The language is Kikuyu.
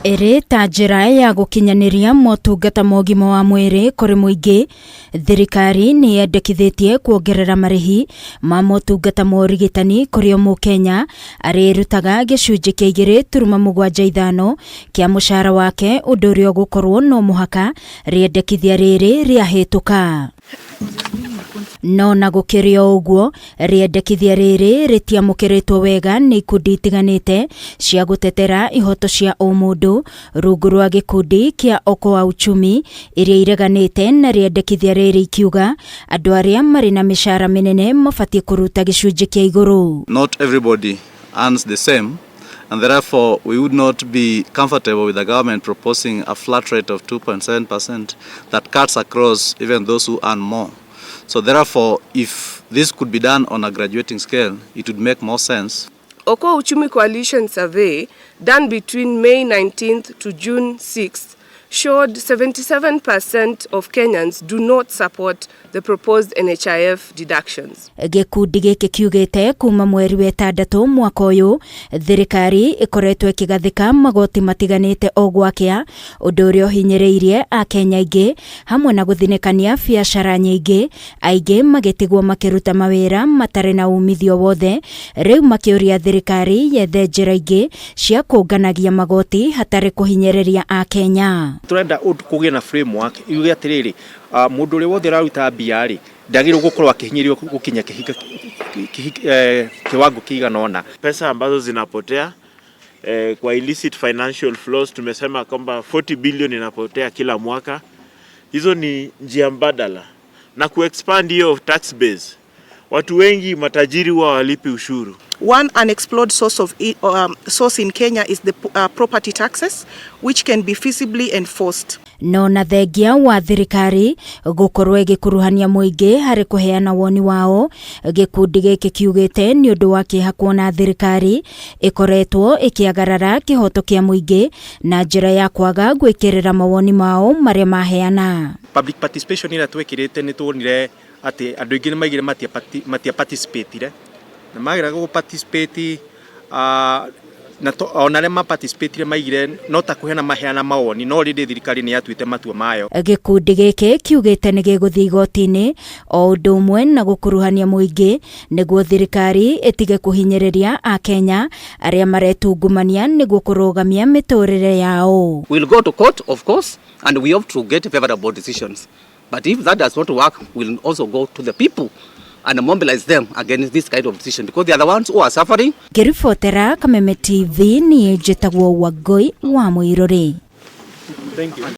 Ĩrĩ ta njĩra ya gũkinyanĩria motungata ma ũgima wa mwĩrĩ kũrĩ mũingĩ, thirikari nĩ yendekithĩtie kuongerera marĩhi ma motungata ma ũrigitani kũrĩ o mũkenya arĩrutaga gĩcunjĩ kĩa 2.75 kĩa mũcara wake, ũndũ ũrĩa ũgũkorwo no mũhaka rĩendekithia rĩrĩ rĩahĩtũka. No na gũkĩrĩ o ũguo, rĩendekithia rĩrĩ rĩtiamũkĩrĩtwo wega nĩ ikundi itiganĩte cia gũtetera ihoto cia ũmũndũ rungu rwa gĩkundi kĩa Okoa Uchumi, iria ireganĩte na rĩendekithia rĩrĩ ikiuga andũ arĩa marĩ na mĩcara mĩnene mabatiĩ kũruta gĩcunjĩ kĩa igũrũ. Not everybody earns the same, and therefore we would not be comfortable with the government proposing a flat rate of 2.7% that cuts across even those who earn more. So therefore, if this could be done on a graduating scale, it would make more sense. Okoa Uchumi Coalition survey done between May 19th to June 6th showed 77% of Kenyans do not support the proposed NHIF deductions. Gĩkundi gĩkĩ kiugĩte kuma mweri wa ĩtandatũ mwaka ũyũ, thirikari ĩkoretwo ĩkĩgathĩka magoti matiganĩte o gwakĩa, ũndũ ũrĩa ũhinyĩrĩirie akenya aingĩ hamwe na gũthinĩkania biacara nyingĩ, aingĩ magĩtigwo makĩruta mawĩra matarĩ na umithio wothe. Rĩu makĩũria thirikari yethe njĩra ingĩ cia kũnganagia magoti hatarĩ kũhinyĩrĩria akenya. Turenda kũgĩe na framework yuge atĩrĩrĩ, mũndũ ũrĩa wothe ũraruta mbia rĩ, ndagĩrĩirwo gũkorwo akĩhinyĩrĩrio gũkinya kiwango kĩigana ũna. Pesa ambazo zinapotea kwa illicit financial flows, tumesema kwamba 40 billion inapotea kila mwaka. Hizo ni njia mbadala na kuexpand hiyo tax base. Watu wengi matajiri huwa walipi ushuru. One unexplored source in Kenya is the property taxes, which can be feasibly enforced. No na thengia wa thirikari gũkorwo ĩgĩkuruhania mũingĩ harĩ kũheana woni wao, gĩkundi gĩkĩ kiugĩte nĩ ũndũ wa kĩeha kuona thirikari ĩkoretwo ĩkĩagarara kĩhoto kĩa mũingĩ na njĩra ya kwaga gwĩkĩrĩra mawoni mao marĩa maheana. Public participation ĩrĩa twekĩrĩte, nĩ tuonire atĩ andũ aingĩ nĩ maigire matia participatire na magĩra gũ participate na ona arĩa ma participatire maigire no ta kũheana maheana mawoni, no rĩndĩ thirikari nĩ yatuĩte matua mayo. Gĩkundi gĩkĩ kiugĩte nĩ gĩgũthiĩ igoti-inĩ o ũndũ ũmwe na gũkuruhania mũingĩ nĩguo thirikari ĩtige kũhinyĩrĩria akenya arĩa maretungumania nĩguo kũrũgamia mĩtũrĩre yao. We'll go to court, of course, and we hope to get favorable decisions. But if that does not work, we'll also go to the people and mobilize them against this kind of decision because they are the ones who are suffering. Ngĩribotera Kameme TV, niĩ njĩtagwo Wangũi wa Mũirũrĩ. Thank you.